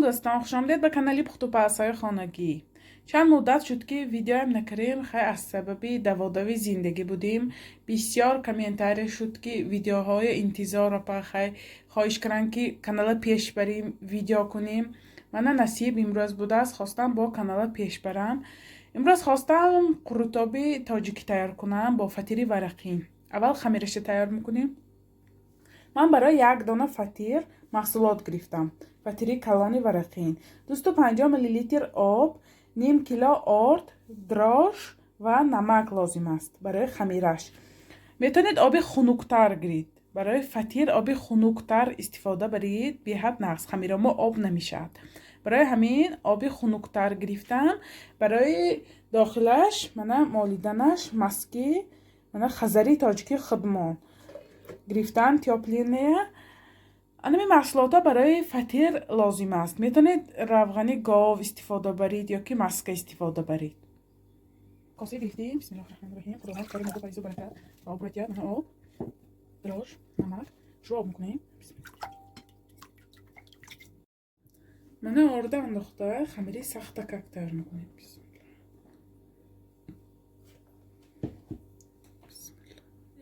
Дӯстон, хушомадед ба канали Пухтупазҳои хонагӣ. Чанд муддат шуд, ки видеоям накардем. Хай, аз сабаби даводави зиндагӣ будем. Бисёр комментария шуд, ки видеоҳои интизор, апа. Хай, хоҳиш карданд, ки канала пеш барем, видео кунем. Мана, насиб имрӯз будааст, хостам бо канала пеш барам. Имрӯз хостам қурутоби тоҷикӣ тайёр кунам бо фатири варақин. Аввал хамираша тайёр мекунем. Ман барои як дона фатир маҳсулот гирифтам: фатири калони варақин, 250 миллилитр об, ним кило орд, дрожж ва намак лозим аст барои хамираш. Метавонед оби хунуктар гиред. Барои фатир оби хунуктар истифода баред, беҳад нағз, хамирамо об намешавад. Барои ҳамин оби хунуктар гирифтам. Барои дохилаш, мана, молиданаш маски, мана, хазари тоҷики худмон гирифтам, тёплиная. Анами маҳсулотҳо барои фатир лозим аст. Метавонед равғани гов истифода баред ё ки маска истифода баред. Коса гирифтем. Бисмиллоҳи раҳмони раҳим. Худованд кори моро файзу баракат ва обрӯ диҳад. Мана, об, дрожж, намак шурӯъ об мекунем. Мана, орда андохта, хамири сахтакак тайёр мекунем.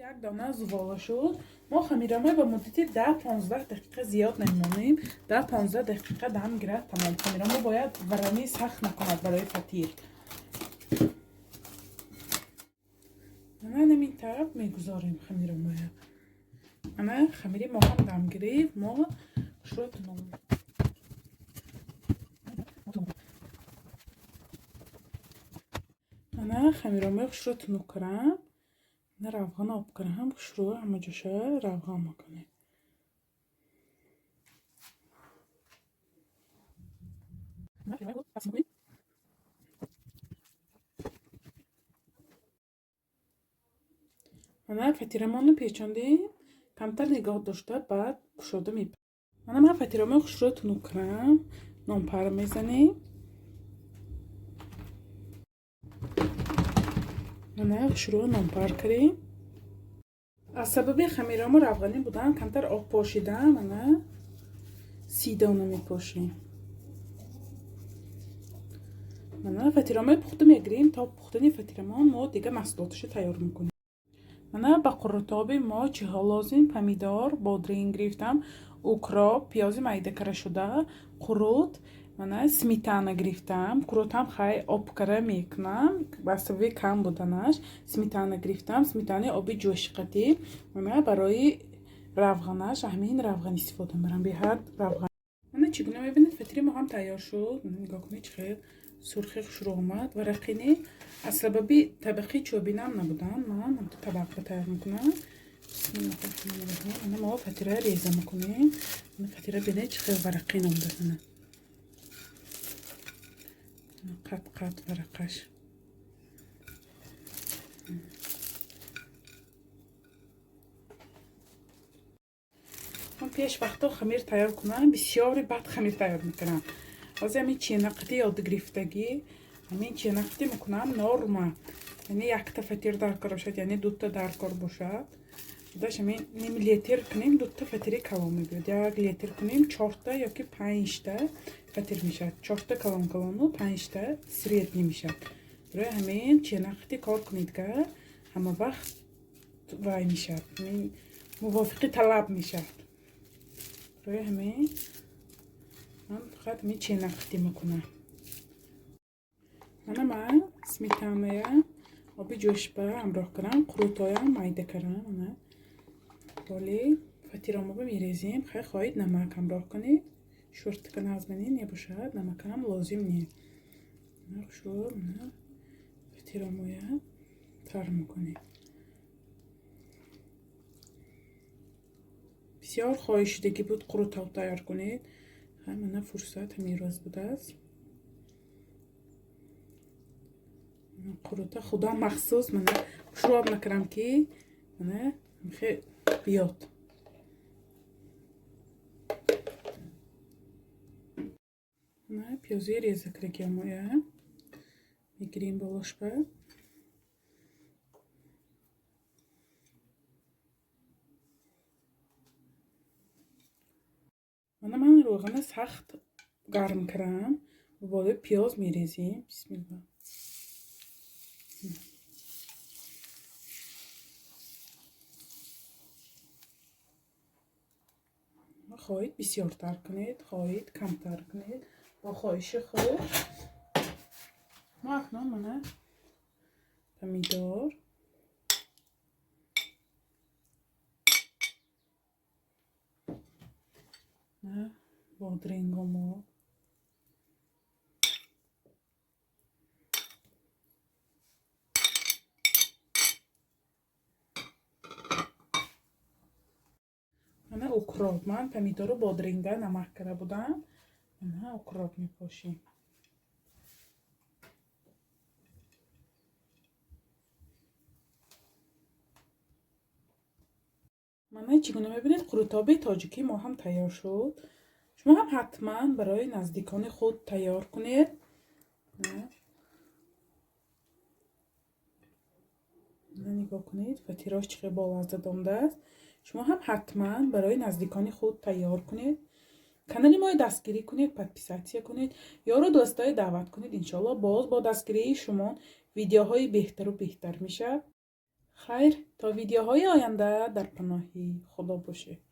Як дона зувола шуд. Мо хамирамои ба муддати 10-15 дақиқа зиёд намемонем. 10-15 дақиқа дам гирад, тамом. Хамирамо бояд варамӣ сахт накунад барои фатир. Мана, намин тараф мегузорем хамирамоя. Ана, хамири мо ҳам дам гирифт. Мо шуд. Ана, хамиромои хушро тунук кардам. На, равған об кардам, хушрӯ ҳама ҷоша равған мекунем. Мана, фатирамонро печондем, камтар нигоҳ дошта, баъд кушода меп. Мана, ман фатирамои хушрӯ тунук кардам, нонпар мезанем. Мана, хушрӯ нонпар кардем. Аз сабаби хамирамо равғанӣ будан, камтар об пошидам. Мана, 30 дона мепошем. Мана, фатирамои пухта мегирем. То пухтани фатирамон мо дига маҳсулоташо тайёр мекунем. Мана, ба қурутоби мо чиҳо лозим? Помидор, бодринг гирифтам, укроп, пиёзи майда кара шуда, қурут, мана, сметана гирифтам. Қурутам, хай, об кара мекунам ба сабаби кам буданаш. Сметана гирифтам, сметанаи оби ҷӯшиқатӣ. Мана, барои равғанаш ҳамин равған истифода мебарам, беҳад равған. Мана, чӣ гуна мебинед, фатири мо ҳам тайёр шуд. Нигоҳ кунед, чӣ хел сурхи хушрӯ омад. Варақини аз сабаби табақи чӯбинам набудан, ман табақба тайёр мекунам. Бисмиллоҳи. Мо фатира реза мекунем. Фатира, бинед, чӣ хел варақин омада. Мана, қат қат варақаш. Ман пеш вақто хамир тайёр кунам, бисёри бад хамир тайёр мекунам. Ҳозир ҳамин ченақити ёд гирифтагӣ, ҳамин ченақити мекунам, норма. Яъне якта фатир дар кор бошад, яъне дута дар кор бошад. Даш ҳамин ним литр кунем, дута фатири калон мебиёд. 1 литр кунем, чорта ёки панҷта фатир мешавад. Чорта калон калону панҷта средний мешавад. Барои ҳамин ченақити кор кунед, га ҳама вақт вай мешавад, мувофиқи талаб мешавад. Барои ҳамин ман фақат ҳамин ченақити мекунам. Мана, ман сметаная оби ҷӯшба ҳамроҳ кардам, қурутоям майда кардам. Мана, боли фатиромоба мерезем. Хай, хоҳед, намак ҳамроҳ кунед, шӯртика нағз небошад, намакам лозим не. Хушрӯ фатиромоя тар мекунем. Бисёр хоҳишшудагӣ буд қурутоб тайёр кунед. Мана, фурсат ҳамин рӯз будааст. Қурута худо махсус, мана, хушрӯ об накардам, ки мана михе биёд. Мана, пиёзи реза кардагиамоя мегирем болошба. Мана, ман равғана сахт Гарм кардам, болои пиёз мерезем. Бисмилла. Хоҳед, бисёртар кунед, хоҳед, камтар кунед, бо хоҳиши худ. Мо акнун мана помидор, бодрингомо. Мана укроп. Ман помидору бодринга намак карда будам. Мана укроп мепошем. Мана, чӣ гуна мебинед, қурутоби тоҷикии мо ҳам тайёр шуд. Шумо ҳам ҳатман барои наздикони худ тайёр кунед. Нигоҳ кунед, фатирош чӣ хел болаззат омадааст. Шумо ҳам ҳатман барои наздикони худ тайёр кунед. Канали моро дастгирӣ кунед, подписаться кунед, ёру дӯстое даъват кунед. Иншоалло, боз бо дастгирии шумо видеоҳои беҳтару беҳтар мешавад. Хайр, то видеоҳои оянда дар паноҳи Худо бошед.